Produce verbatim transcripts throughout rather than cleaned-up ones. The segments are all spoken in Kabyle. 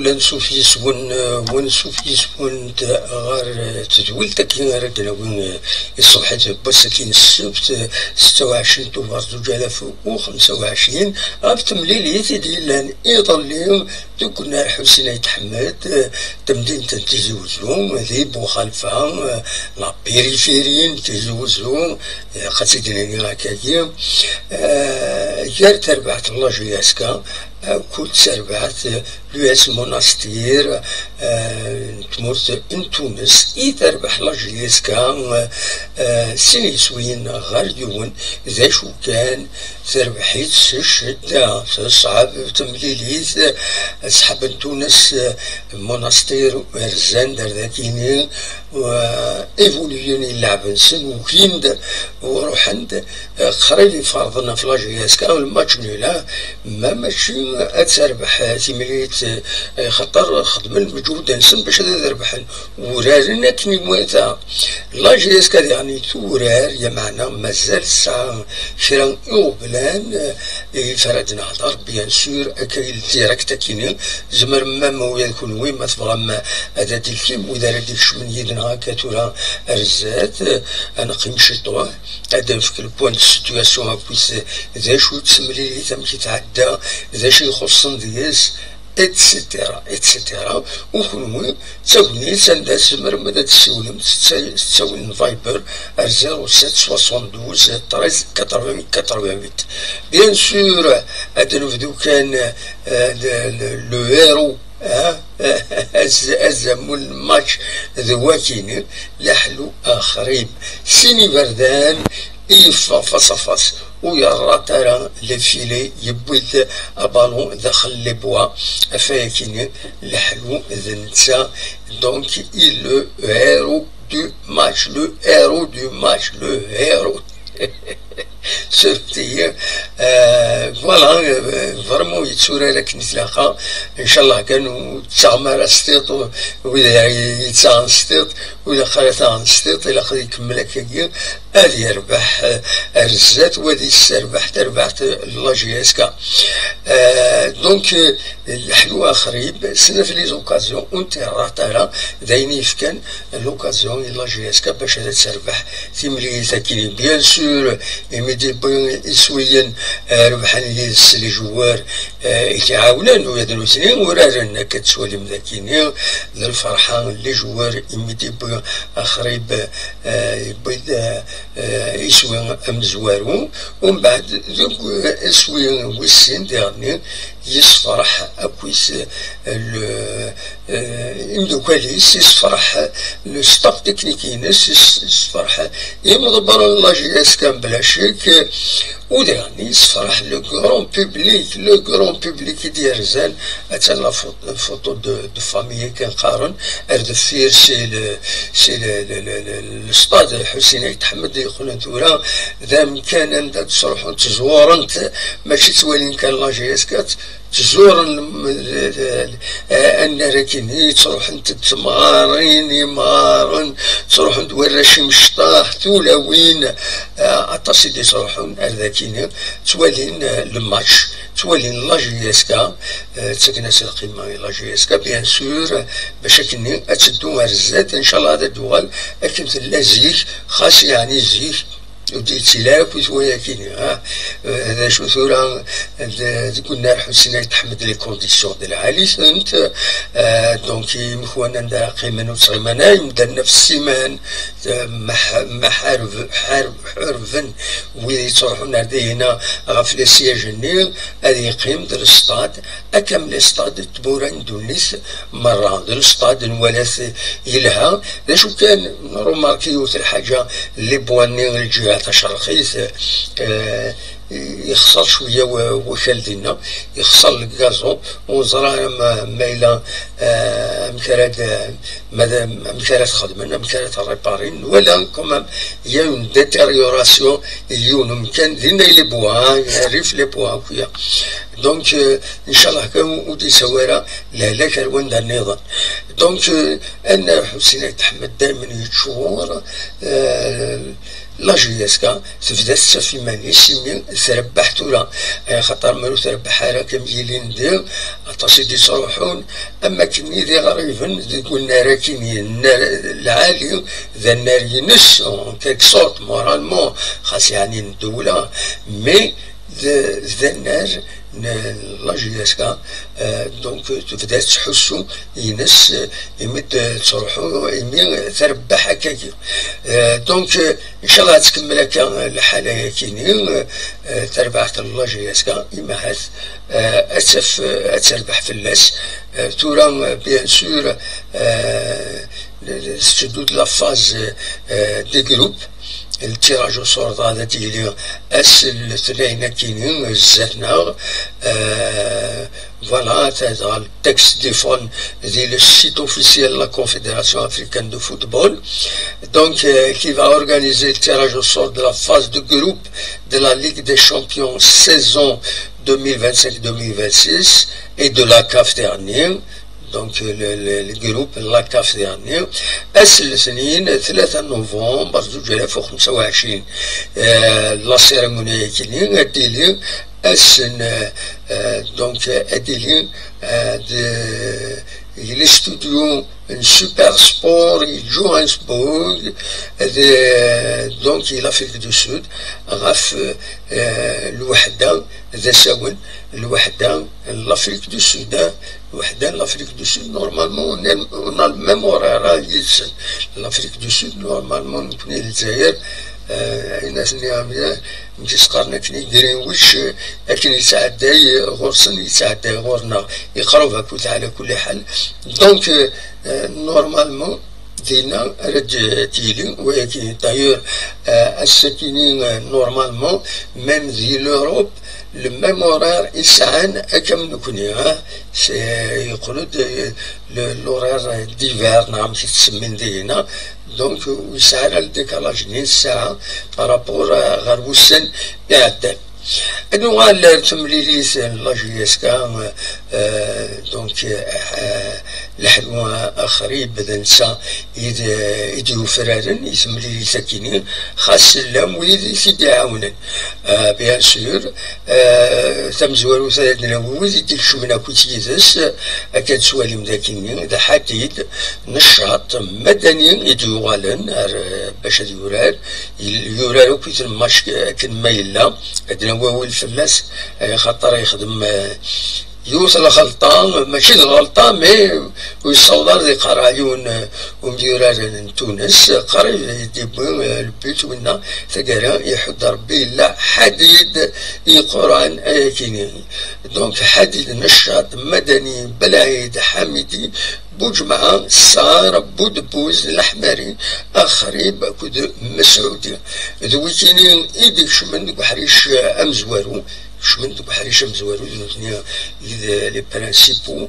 Ansuf yis-wen, eh, wansuf yis-went ɣer, eh, tedwilt-agi ara d-nawi, eh, i ṣṣbeḥ-agi n wass-agi n ssebt, eh, setta u ɛecrin tubeṛ zuǧ alaf u xemsa u ɛecrin, ɣef temlilit i d-yellan iḍelli deg unnar Ḥusin Ayt Ḥmed, eh, tamdint n Tizi Wezzu, di Buxalfa, eh, la périphérie n Tizi Wezzu, eh, ilaq ad tt-id-nini akkagi, eh, gar terbaɛt n la J S K akked terbaɛt, eh, l'U S Monastir, eh, n tmurt n Tunes, i terbeḥ la J S K, eh, sin yiswiyen ɣer yiwen, d acu kan, terbeḥ-itt s ccedda, teṣɛeb temlilit, ṣṣḥab n Tunes, eh, Monastir, rzan-d ar dakini, eh, évoluyen i lleɛb-nsen, ukin-d, u ruḥen-d, eh, qrib iferḍen ɣef la J S K, lmatch nul, ah, ma mačči ad terbeḥ, eh, timlilit, eh, xaṭer xedmen lmeǧhud-nsen bac ad rebḥen. Uraren akken iwata. La J S K diɣen turar, lameɛna mazal tesɛa kra iɣeblan, eh, i ara d-nehder, bien sûr, akka i direct akini, tzemrem même ula d kunwi ma tebɣam ad d-telkim wid ara d-ikecmen yid-neɣ akka tura ar zdat, eh, ad neqqim ciṭuḥ, ad d-nefk le point de situation akkit d acu d temlilit, amek i tɛedda, d acu ixuṣṣen deg-s, et cetera, et cetera. U kunwi, d tagnit anda tzemrem ad d-tessiwlem, tettawin Viber ar zéro sept soixante-douze treize quatre-vingts quatre-vingt-huit. Bien sûr, ad nebdu kan, eh, le, le, le héros, hein? Az-, azamul n match d wakini, leḥlu axrib. Sin iberdan i yeffeɣ face à face, ur yerrat ara le filet, yewwi-d abalun daxel les bois, af ayakini leḥlu d netta. Donc, il le héros du match, le héros du match, le héros. Surfet-iyi. Euh, voilà, euh, vraiment yetturar akken i tlaqa. Ncallah kan ur ttaɣem ara s tiṭ, wid ara yettaɣen s tiṭ, wid ara taɣen s tiṭ, ilaq ad ikemmel akkagi, ad yerbeḥ, eh, ar zdat, u ad yesserbeḥ tarbaɛt n la J S K. Eh, donc, eh, leḥlu axrib, snat les occasions, ur n-terrat ara, d ayen yefkan l'occasion i la J S K bac ad terbeḥ timlilit-agi. Bien sûr, imi d-yewwi iswiyen, eh, rebḥen yid-s les joueurs, eh, i t-iɛawnen, ula d nutni uraren, akka tettwalim dagini, d lferḥa n les joueurs, imi d-yewwi axrib, eh, yewwi-d, eh, eh, iswi amezwaru, umbeɛd deg iswi wis sin diɣenni yessefreḥ akkit, eh, le, eh, imeddukal-is, yessefreḥ le staff technique-ines, yessefreḥ imḍebbren n la J S K bla ccek, u diɣenni yessefreḥ le grand public, le grand public i d-yerzan, attan la photo, photo de, de famille kan qqaren, ar deffir si le, si le, le, le, le, le stade Ḥusin Ayt Ḥmed yeqqnen tura d amkan anda ttruḥunt ttẓurent, mačči ttwalin kan la J S K, ttẓuren lem-, l-, l-, eh, annar akini, ttruḥent-d temɣarin, imɣaren, ttruḥen-d warrac imecṭaḥ, tulawin, eh, aṭas i d-ittruḥun ar dakini, ttwalin, eh, le match, ttwalin la J S K, eh, ttaken-as lqima i la J S K, bien sûr, bac akkenni ad teddu ar zdat, ncallah ad d-tuɣal akken tella zik, xas yeɛni zik, ur d-yettili ara akk i twayakini, ha? Eh, d acu tura, d-, deg unnar Ḥusin Ayt Ḥmed, les conditions d lɛali-tent, eh, donc imekwan anda ara qqimen ur ttɣiman ara, imdanen ɣef ssiman, eh, mḥ-, mḥareb-, ḥareb-, ḥarben wid yettruḥun ar dihina ɣef le siège-nni, ad yeqqim d le stade, akka am le stade n tmura n ddunit merra, d le stade nwala-t yelha. D acu kan, nrumarki yiwet lḥaǧa, les bois-nni n lǧiha tacerqit, eh, yexṣer cwiya wa-, wakal dinna, yexṣer le gazon, ur neẓri ara ma, ma yella, eh, amek ara d-, ma d-, amek ara t-xedmen, amek ara t-réparin, nwala quand même, il y a une détérioration, yiwen umkan, dinna i les bois, rrif les bois, akk-ya. Donc, euh, ncallah kan ur d-yettawi ara lehlak ar wanda nniḍen. Donc, euh, annar Ḥusin Ayt Ḥmed daymen yeččur, euh, La J S K tebda tettaf iman-is imi trebbeḥ tura, eh, xaṭer ma ur trebbeḥ ara, kem yilin di aṭas i d-yettruḥun, am akken i d iɣriben deg unnar akkin, yennar lɛali, d annar-ines, en quelque sorte, moralement, xas yeɛni n ddewla, mais d, d annar n la J S K, euh, donc tebda tettḥussu ines, euh, imi d-tettruḥu, imi trebbeḥ akkagi. Euh, donc, euh, inchallah ad tkemmel akka lḥala-yakini, euh, terbaɛt n la J S K, imahat, euh, ad taf, euh, ad terbeḥ fell-as. Euh, tura, euh, bien sûr, euh, le, le, tetteddu-d la phase, euh, des groupes. Le tirage au sort ad d-yili ass n letnayen akini zdat-neɣ. Euh, voilà, c'est dans le texte des fonds, le site officiel de la Confédération africaine de football. Donc, euh, qui va organiser le tirage au sort de la phase de groupe de la Ligue des champions saison deux mille vingt-cinq deux mille vingt-six et de la CAF dernier. Donc, euh, le, le, le groupe la CAF dernier. Ass n letnayen tlata novembre زوج آلاف وخمسة وعشرين. Euh, la cérémonie-yakini ad d-tili ass n, euh, donc, euh, ad d-tili, euh, de, les studios n Super Sport i Johannesburg, de, donc, i l'Afrique du Sud, ɣef, euh, lweḥda d asawen, lweḥda n l'Afrique du Sud, hein, lweḥda n l'Afrique du Sud, normalement, on a, on a le même horaire, hein, yid-sen. L'Afrique du Sud, normalement, nekkni Lezzayer, euh, ayen asen-nniɣ, amek i s-qqaren akken i Greenwich, euh, akken yettɛedday ɣur-sen, yettɛedday ɣur-neɣ, iqreb akkit ɛla kulli ḥal. Donc, euh, euh, normalement, dinna ara d-, d-yili wayagi. D'ailleurs, euh, ass-akini, euh, normalement, même di l'Europe, le même horaire i sɛan akka am nekkni, hein. C'est, yeqqel-d, euh, le, l'horaire d'hiver, neɣ amek i t-semmin dinna. Donc, ur yesɛi ara le décalage-nni n ssaɛa par rapport, euh, ɣer wussan iɛeddan. Ad nuɣal ar temlilit n la J S K, euh, donc, euh, leḥlu axrib d netta i d, i d-yufraren i temlilit-akini, xas llan wid i t-id-iɛawnen. Euh, bien sûr, euh, tamezwarut ad d-nawi wid i d-ikecmen akkit yid-s, akken tettwalim d akini, d Ḥadid, neccaṭ madani i d-yuɣalen ar, euh, bac ad yurar, yul-, yurar akkit lmac akken ma yella, ad d-nawi awal fell-as, eh, xaṭer yexdem, eh, yiwet n lxelṭa, mačči d lɣelṭa, mais ur yessaweḍ ara ad iqerreɛ yiwen, eh, umyurar n Tunes, qrib i d-yewwi, eh, le but winna, taggara iḥudd Rebbi yella Ḥadid yeqquren ayakini. Donc Ḥadid, neccaṭ madani, Belɛid Ḥamidi, Buǧemɛa, Ṣṣar, Budebbuz, Leḥmari, Axrib akked Mesɛudi. D wikini i d-ikecmen deg uḥric amezwaru. Kecmen deg uḥric amezwaru d nutni i d les principaux.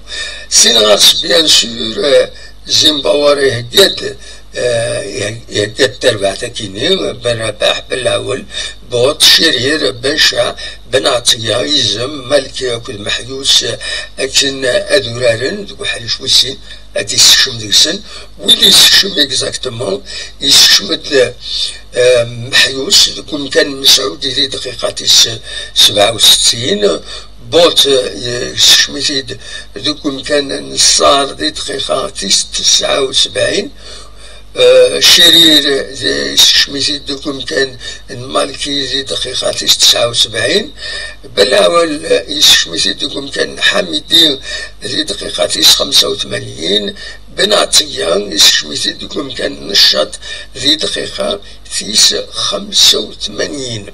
Sin ɣer-s, bien sûr, euh, Zimbawar ihegga-d, euh, iheg-, ihegga-d tarbaɛt akini, Ben Rabaḥ, Ben Lawel, Buṭ, Cirir, Ben Ca, Ben Ɛeṭiya, Izem, Malki akked Meḥyus, akken ad uraren deg uḥric wis sin, ad d-yessekcem deg-sen. Wid yessekcem exactement, yessekcem-d, eh, Meḥyus deg umkan n Mesɛudi di dqiqa tis sebɛa u settin, Buṭ, eh, yessekcem-it-id deg umkan n Ṣṣar di dqiqa tis tesɛa u sebɛin, Eh, Cirir, eh, yessekcem-it-id deg umkan n Malki di dqiqa tis tesɛa u sebɛin. Belɛawel, eh, yessekcem-it-id deg umkan n Ḥamidi di dqiqa tis xemsa u tmanyin. Ben Ɛeṭiya yessekcem-it-id deg umkan n Neccaṭ di dqiqa tis xemsa u tmanyin.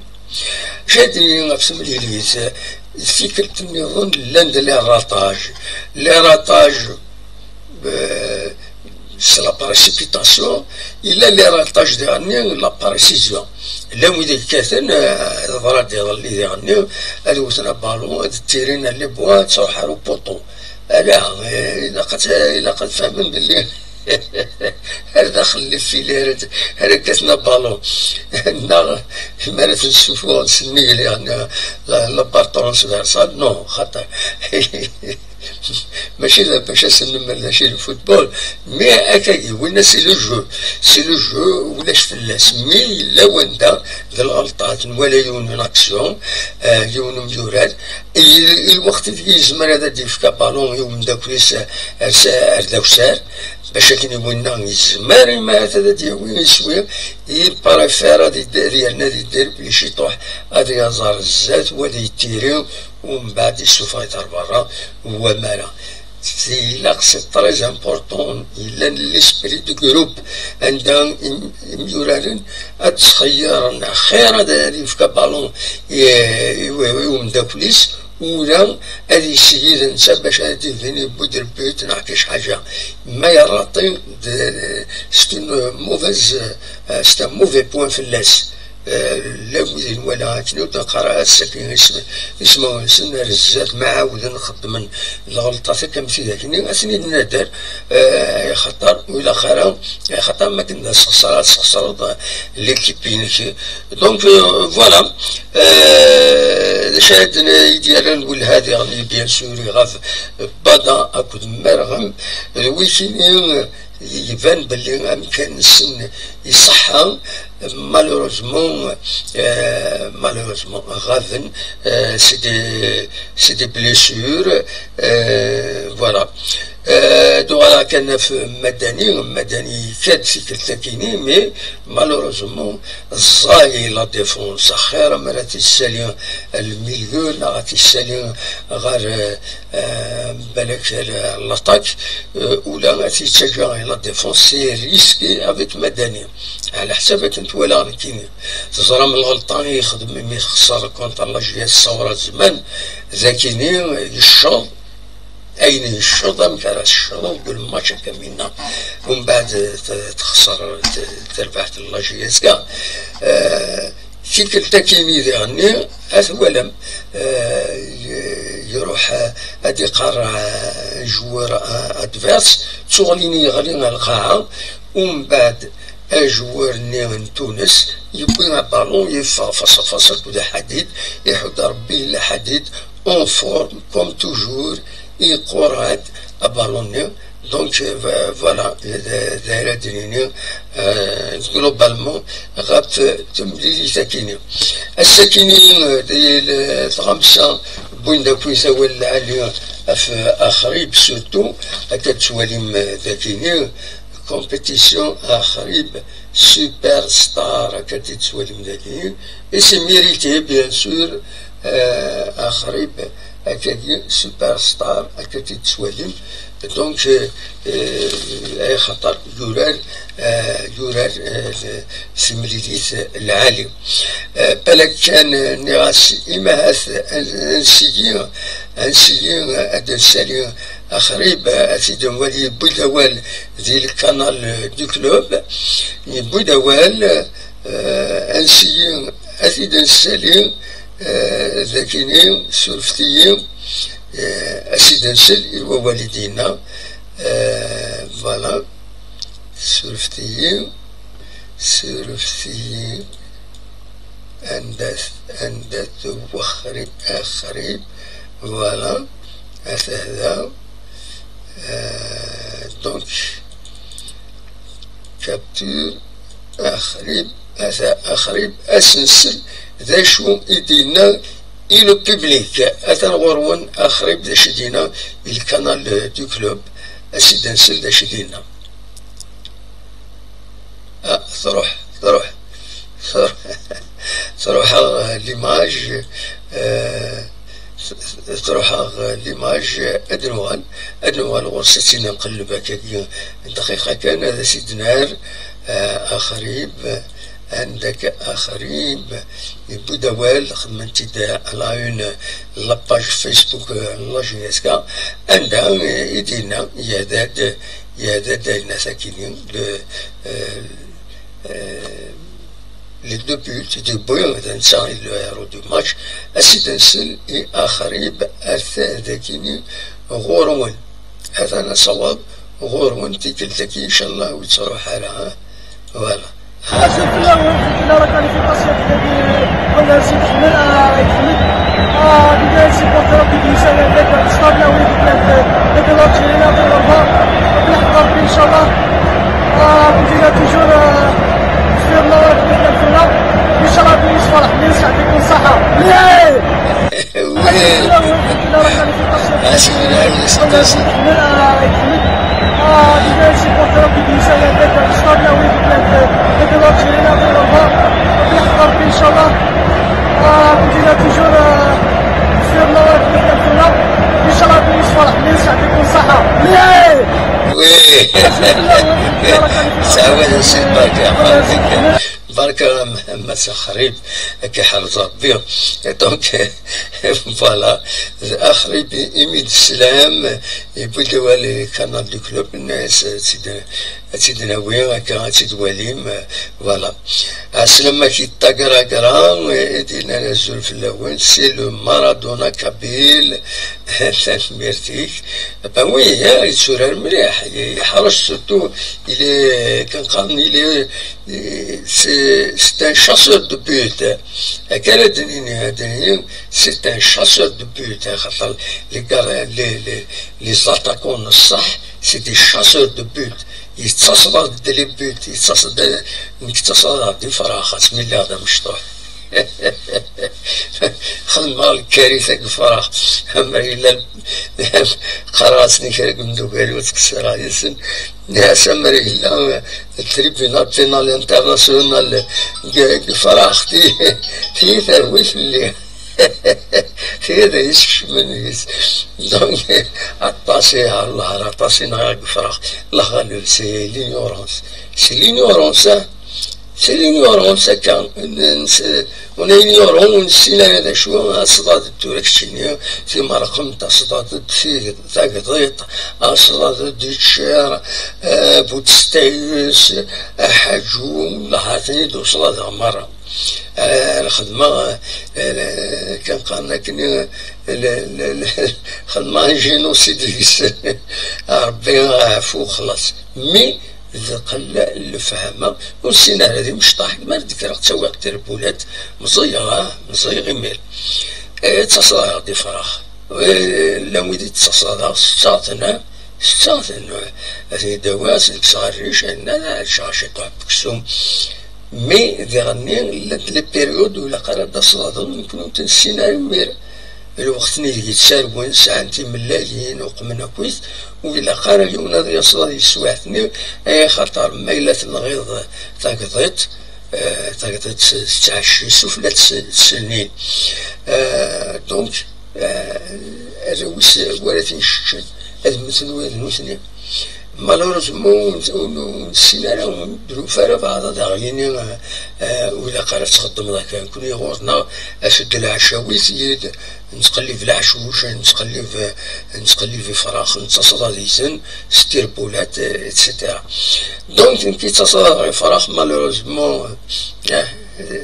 Jadi ɣef temlilit, eh, tikkelt nniḍen llan-d les ratages. Les ratages, euh, c'est la précipitation, yella les ratages diɣenni, la précision. Llan wid yekkaten, euh, teḍra-d iḍelli diɣenni, ad wten abalun, ad ttirin les points, ad truḥ ar upuṭu. Ala, euh, ilaq ad, ilaq ad fehmen belli ar daxel les filets ara, ara kkaten abalun. Neɣ mi ara ten-ssufuɣen s nnig diɣenni, la, la balle transversale, non, xaṭi. Mačči d bac ad s-nemmel d acu i d football, mais akkagi, winna c'est le jeu, c'est le jeu, ulac fell-as, mais yella wanda d lɣelṭat, nwala yiwen n action, eh, yiwen n umyurar, i, i lweqt i yezmer ad d-yefk abalun i umeddakel-is, eh, ar s-, ar d awsar, bac akken i winna yezmer imahat ad d-yawi iswi, il préfère ad id-, ad yerna ad idder belli ciṭuḥ ad yaẓ ar zdat, u ad yettiri, u mbeɛd yessufeɣ-it ar berra, wamara. Ilaq, c'est très important, yellan l'esprit de groupe, anda im-, imyuraren ad ttxeyyiren, xir ad, ad yefk abalun i, i, i umeddakel-is, ula ad yesseyyed netta bac ad d-ibin yewwi-d le but neɣ kra ḥaǧa. Ma yerraṭi, d, c'est une mauvaise, euh, c'est un mauvais point fell-as. Eh, llan wid i nwala akken ur d-neqqar ara ass-agi isem-, ismawen-nsen ar zdat, ma ɛawden xeddmen lɣelṭat akka am tidak-nni, ad ten-id-nader, eh, axaṭer ur ilaq ara, axaṭer ma akken d asexṣar, ad tesxeṣreḍ, eh, l'équipe-inek. Donc, euh, voilà. Eh, d acu ara d-, i d-yerran welha diɣen, bien sûr, iɣab Bada akked Merɣem, d wikini, eh, iban belli amkan-nsen iṣeḥḥa, malheureusement, euh, malheureusement, ɣaben, euh, c'est des, c'est des blessures, euh, voilà. Euh, tuɣal kan ɣef Madani, Madani ikad tikkelt-akini, mais malheureusement, ẓẓay la défense, axir ma ara t-issali le milieu, neɣ ad t-issali ɣer, euh, euh, balak, euh, l'attaque, euh, ula ad t-yettaǧǧa i la défense, c'est risqué avec Madani. Ɛla ḥsab akken twalaɣ nekkini. Teẓram lɣelṭa i yexdem imi texṣer contre la J S Saoura Zeman, d akini, euh, yecceḍ, ayen yecceḍ, amek ara tecceḍ deg lmatch akka minna, umbeɛd, euh, t-, texṣer, t-, terbaḥt n la J S K. Euh, Tikkelt-akini diɣenni, ad twalam, eh, y-, iruḥ, eh, ad iqar, eh, joueur, eh, adverse, ttuɣlin yeɣli ar lqaɛa, umbeɛd ajoueur-nni n Tunes yewwi abalun, yeffeɣ faṣa faṣa akked Ḥadid, iḥudd Rebbi yella Ḥadid, en forme, comme toujours, iqurr-d abalun-nni. Donc, euh, voilà, d, d ara d-nini, euh, globalement, ɣef temlilit-akini. Ass-akini, euh, di l-, tɣamsa, wwin-d akk isawal lɛali ɣef Axrib, surtout, akka d-tettwalim, euh, dakini, compétition Axrib, superstar, akka d-tettwalim dagi, et c'est mérité, bien sûr, euh, Axrib, akkagi, superstar, akka d-tettwalim. Donc, euh, euh, ay xaṭer yurar, euh, yurar, euh, timlilit lɛali. Euh, balak kan, euh, nniɣ-as, imahat, an-, ansi-yi, ansi-yi, euh, ad nsali Axrib, euh, ad t-id-nwali, yewwi-d awal di le canal, euh, du club, yewwi-d awal, euh, ansi-yi ad t-id-nsali, euh, dakini, surfet-iyi, euh, ad t-id-nsel i wawal i d-yenna, euh, voilà, surfet-iyi, surfet-iyi, anda-t, anda-t Axrib, Axrib, voilà, ata da, euh, donc, capture, Axrib, ata Axrib, ad s-nsel d acu i d-yenna i le public. Atan ɣur-wen Axrib d acu i d-yenna i le canal, euh, du club, ad s-id-nsel d acu i d-yenna. Ah, truḥ, truḥ, truḥ, truḥ, euh, l'image, euh, truḥ, euh, l'image, ad nuɣal, ad nuɣal ɣur-s, ad tt-in-nqelleb akkagi dqiqa kan, ad as-id-nerr, euh, Axrib, anda-k Axrib, yewwi-d awal, xedmen-t-id à la une, la page Facebook, euh, n la J S K, anda, euh, i d-yenna, yehda-d, yehda-d ayen akini, le, euh, euh, les deux buts, d-yewwi, d netta i le héros du match, ad s-id-nsel i Axrib, ata dakini ɣur-wen. Atan asawaḍ ɣur-wen tikkelt-agi, inchallah, ur yettruḥ ara, ha? Voilà. Asif fell-awen, fell-awen la qualification de Merci, Ahmed. Ah, Ahmed. Ah, des supporters qui disent, euh, avec le stade, là, oui, avec le, avec l'Algérie, là, avec le Maroc. Avec le Maroc, Inch'Allah. Ah, on dit là toujours, euh, sur le, le, le, le, Inch'Allah, بني صفر، بني صفر، يعطيكم الصحة. Oui. Ça va, c'est pas grave. Barka Mass Axrib, ad k-iḥrez Ṛebbi. Donc, voilà. Axrib imi d-teslam, yewwi-d awal i Canal du Club, yenna-as ad tt-id-nawi akka, ad tt-id-twalim. Voilà. Ɛeslama-k i Ṭagragra, i d-yennan azul fell-awen, c'est le Maradona kabyle. Tanemmirt-ik. Ben oui, yetturar mliḥ, yeḥṛec, surtout, il est, kan qqaren, il est, c'est un chasseur de but. Akka ara d-nini, ad d-nini, c'est un chasseur de but, axaṭer les, les, les, les attaquants n ṣṣeḥ, c'est des chasseurs de but. Yettaseḍ-d les buts, yettaseḍ-d, nekk ttaseḍ-d ifrax, asmi lliɣ d amecṭuḥ. Xedmeɣ lkarita deg ifrax. Amer yella, qqareɣ-asen i kra n yimeddukal-iw, ttqeṣṣireɣ yid-sen. Nniɣ-as amer yella le tribunal pénal international deg, deg ifrax, ti, ti terwi fell-i. Ti ad iyi-skecmen deg-s. Donc, aṭas i, Allah, aṭas i nɣiɣ deg ifrax. La ghaleb, c'est l'ignorance. C'est l'ignorance, hein. C'est l'ignorance, akka. On est ignorant, ur nessin ara d acu, aṣḍad tura keččini, timerqemt, aṣḍad d tagḍiḍt, aṣḍad d ččir, eh, bu testayes, aḥaǧu, laḥaten-id uṣḍadeɣ merra. Eh, lxedma, eh, kan qqaren akken, eh, le, le, le, xedma un génocide deg-s. Ṛebbi aɛfu xlaṣ. Mi d qella n lefhama, ur nessin ara d imecṭaḥ, mi ara d-kkreɣ ttawiɣ tirbulat, meẓẓiyeɣ, ah, meẓẓiyeɣ imir. Eh, ttaṣḍadeɣ-d ifrax. Eh, llan wid i d-ttaṣḍadeɣ, settaɣ-ten, ah, settaɣ-ten, ah, ad ten-id-awiɣ, ad ten-kkseɣ rric, ad ččeɣ ciṭuḥ n weksum. Mi diɣenni, llant les périodes ur ilaq ara ad d-taṣḍadeḍ, nekkni ur ten-nessin ara imir. Lweqt-nni deg i ttarwen, sɛan timellalin, uqmen akkit, ur ilaq ara yiwen ad yaṣḍad yeswiɛt-nni, axaṭer ma yella tenɣiḍ tagḍiḍt, eh, tagḍiḍt tettɛecci sufella tse-, tsennin. Eh, donc, eh, arraw-is wala tin ceččen, ad mmten wid nutni. Malheureusement, ur, ur, ur nessin ara, ur d-nufi ara bɛaḍ ad aɣ-yini, eh, eh, ur ilaq ara ad txeddmeḍ akka. Nekkni ɣur-neɣ, af-d lɛecawit, yid, nettqellib leɛcuc, nettqellib, nettqellib ifrax, nettaṣḍad-iten s tirbulat, eh, et cetera. Donc, nekk yettaṣḍadeɣ ifrax, malheureusement, eh,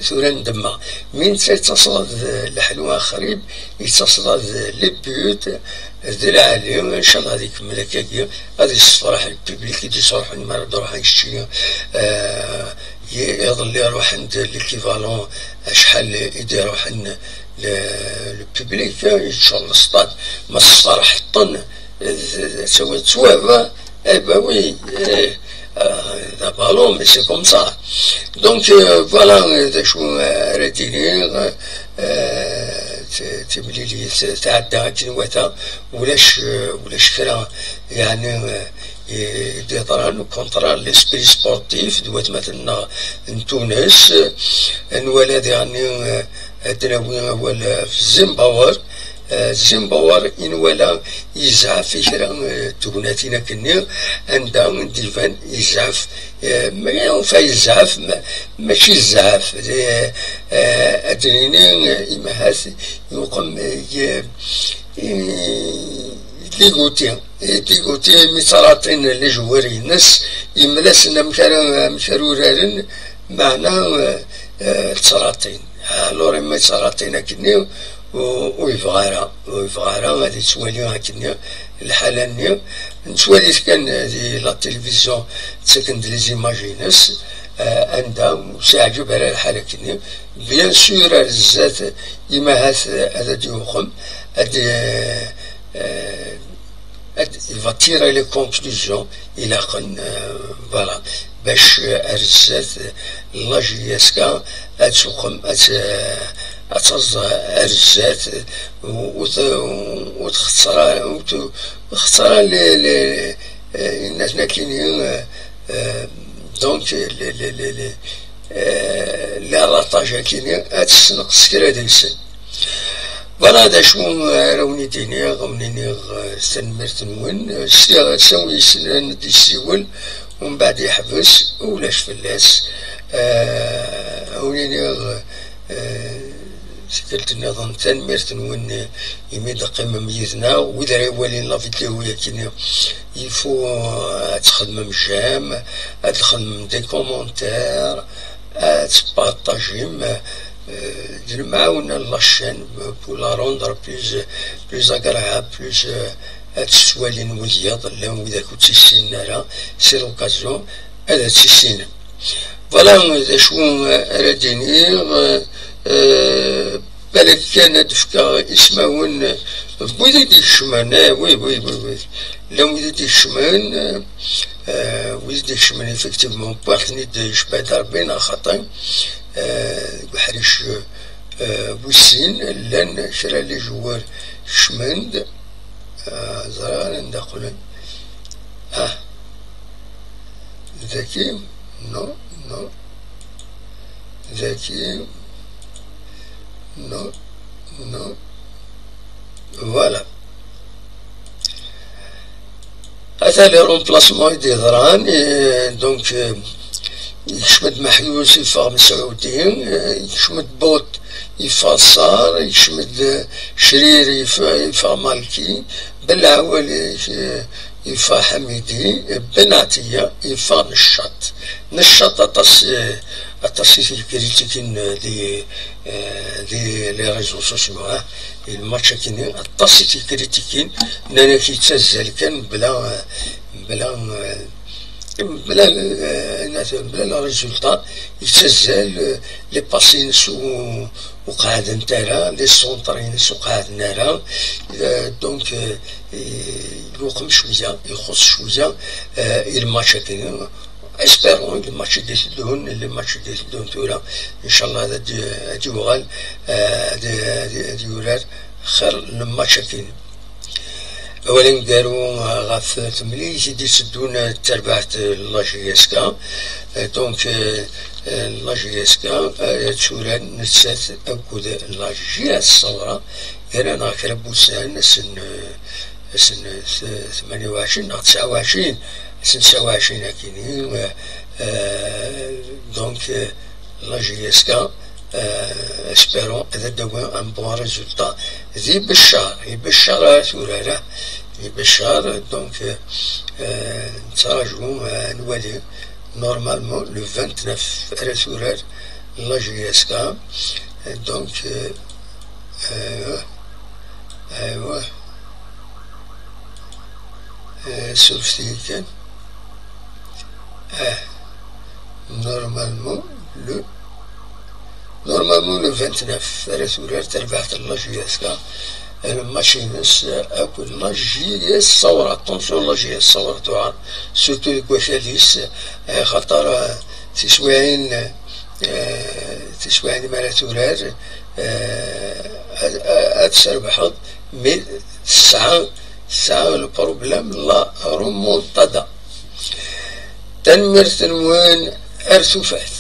tura ndemmeɣ. Mi netta yettaṣḍad, eh, leḥlu axrib, yettaṣḍad, eh, les buts, d lɛali, ncallah ad ikemmel akkagi, ad yessefraḥ lpiblik i d-yettruḥun mi ara d-ruḥen keččini, eh, i-, iḍelli ruḥen-d l'équivalent acḥal i d-iruḥen le, le public, eh, yeččur lestad, ma sefraḥ ṭṭen, eh, d, d, d, d, d, eh, ben oui, eh, euh, d abalon, mais c'est comme ça. Donc, euh, voilà, euh, d acu, euh, ara d-iniɣ, euh, t-, timlilit tɛedda akken iwata, ulac, euh, ulac kra, yeɛni, euh, i d-yeḍran, au contraire, l'esprit sportif d watmaten-nneɣ n Tunes, euh, nwala diɣenni, euh, ad d-nawi awal, euh, f Zimbabwe, Zimbabwe i nwala yezɛef i kra, eh, n tegnatin akkenni, anda d-iban yezɛef, eh, ma enfin yezɛef, ma-, mačči yezɛef, eh, eh, ad d-nini, eh, imahat yuqem, eh, i-, i-, diguti, eh, diguti mi ttaraṭin lejwari-ines, yemla-sen amek ara, amek ara uraren, meɛna, eh, eh, ttaraṭin. Alors, imi ttaraṭin akkenni, ur, ur yebɣa ara, ur yebɣa ara ad yettwali akkenni lḥala-nni. Nettwali-t kan di la télévision, ttaken-d les images-ines, anda ur s-iɛǧib ara lḥal akkenni. Bien sûr, ar zdat, imahat ad d-yuɣem, ad, eh, ad, il va tirer les conclusions ilaqen, eh, voilà, bac, eh, ar zdat, eh, la J S K ad tuqem, ad, eh, ad taẓ ar zdat, eh, u, u, u txeṣṣer, u txeṣṣer les, les, eh, inna-ten akkenni, eh, eh, donc, les, les, les, les, eh, les ratages akkenni ad tessenqes kra deg-sen. Voilà d acu ara wen-id-iniɣ, wen-iniɣ, eh, tanemmirt-nwen. Eh, s, s win yessnen ad d-yessiwel, umbeɛd yeḥbes, ulac fell-as. Eh, a wen-iniɣ, eh, tikkelt nniḍen, tanemmirt-nwen imi d-teqqimem yid-neɣ. Wid ara iwalin la vidéo-yagi-nni, il faut, eh, ad txedmem j'aime, ad txedmem des commentaires, ad tpartajim, eh, d lemɛawna n la chaîne pour la rendre plus, plus agréable, plus, eh, ad tt-ttwalin wiyaḍ, llan widak ur tt-issinen ara, c'est l'occasion ad tt-issinen. Voilà d acu ara d-iniɣ, eh, eh, balak kan ad d-fkeɣ ismawen n wid i d-ikecmen, eh, oui, oui, oui, oui. Llan wid i d-ikecmen, eh, wid i d-ikecmen, effectivement, wwiɣ-ten-id yecba-d Rebbi neɣ xaṭi, eh, deg uḥric, eh, wis sin, llan kra n les joueurs kecmen-d, eh, ẓriɣ ara anda qqlen. Ah, daki, non, non. Daki, non, non. Voilà. Ata les remplacements i d-yeḍran, eh, donc, eh, yekcem-d Meḥyus, yeffeɣ Mesɛudi, eh, yekcem-d Bot, yeffeɣ Ṣar, yekcem-d, eh, Crir, yef-, yeffeɣ Malki, Belɛawali, eh, yeffeɣ Ḥamidi, Ben Ɛtiya, yeffeɣ Neccaṭ. Neccaṭ aṭas, eh, aṭas i t-yekkritikin, eh, di, eh, di les réseaux sociaux, ah. I lmatch-agi-nni, aṭas i t-yekkritikin, nnan-ak yettazzal kan bla, eh, bla, eh, bla, eh, bla le résultat, yettazzal, eh, les passes-ines ur, ur qeɛdent ara, les centres-ines ur qeɛden ara, eh, donc, eh, yuqem cwiya, ixuṣ cwiya, eh, i lmatch-agi-nni. Espérons, les matchs i d-iteddun, les matchs i d-iteddun tura, inchallah ad, ad yuɣal, eh, ad, ad, ad yurar xir n lmatch-agi. Awal aneggaru, eh, ɣef temlilit i d-iteddun, eh, d tarbaɛt, eh, n la J S K. Eh, donc, eh, eh, la J S K, eh, ad turar nettat akked la J S Ṣawra, yerna kra n wussan, ass n, eh, ass n, eh, tmanya u ɛecrin neɣ tesɛa u ɛecrin, ass n tesɛa u ɛecrin akini, eh, eh, donc, eh, la J S K, eh, espérons ad d-tawi un bon résultat. Di Beccar, di Beccar ara turar, di Beccar, donc, eh, eh, nettraǧu, eh, ad nwali, normalement, le vingt-neuf ara turar la J S K, eh, donc, eh, eh, aywa, eh, surfet-iyi kan. Eh, normalement, le, normalement, le vingt-neuf ara turar tarbaɛt n la J S K, eh, lmatch-ines, eh, akked la J S Ṣawra. Attention, la J S Ṣawra tuɛer, surtout deg wakal-is, eh, xaṭer, eh, tiswiɛin, eh, tiswiɛin mi ara turar, eh, ad, ad, ad tserbeḥeḍ, mais tesɛa, tesɛa le problème la remontada. Tanemmirt-nwen, ar tufat.